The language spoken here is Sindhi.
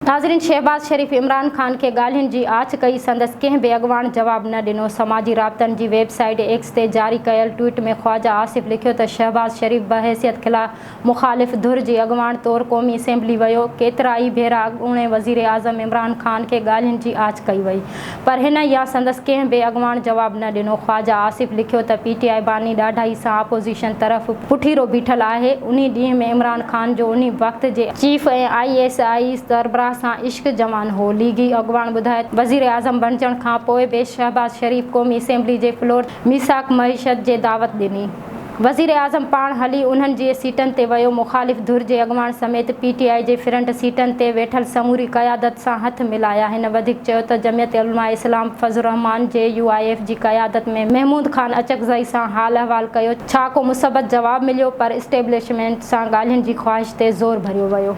ناظرين شهباز شريف عمران خان کي ڳالهين جي آڇ ڪئي سندس ڪنهن به اڳواڻ جواب نه ڏنو. سماجي رابطن جي ويب سائيٽ ايڪس تي جاري ڪيل ٽوئيٽ ۾ خواجه آصف لکيو ته شهباز شريف بحيثيت خلاف مخالف ڌر جي اڳواڻ طور قومي اسيمبلي ويو، ڪيترائي ڀيرا اڳوڻي وزيراعظم عمران خان کي ڳالهين جي آڇ ڪئي وئي پر هن يا سندس ڪنهن به اڳواڻ جواب نه ڏنو. خواجه آصف لکيو ته پي ٽي آء باني ڏاڍائي سان اپوزيشن طرف پٺيرو بيٺل آهي، انهي ڏينهن ۾ عمران خان جو انهي وقت جي چيف ۽ I S I سربراهه سان عشق جوان هو. ليگي اڳواڻ ٻڌايو ته وزيراعظم بڻجڻ کان پوء به شهباز شريف قومي اسيمبلي جي فلور تي ميثاق معيشت جي دعوت ڏني. وزيراعظم پاڻ هلي انهن جي سيٽن تي ويو، مخالف ڌر جي اڳواڻ سميت پي ٽي آء جي فرنٽ سيٽن تي ويٺل سموري قيادت سان هٿ ملايا. هن وڌيڪ چيو ته جمعيت علماء اسلام فضل الرحمان جي يو I F جي قيادت ۾ محمود خان اچڪزئي سان حال احوال ڪيو، ڇا ڪو مثبت جواب مليو پر اسٽيبلشمينٽ سان ڳالهين جي خواهش تي زور ڀريو ويو.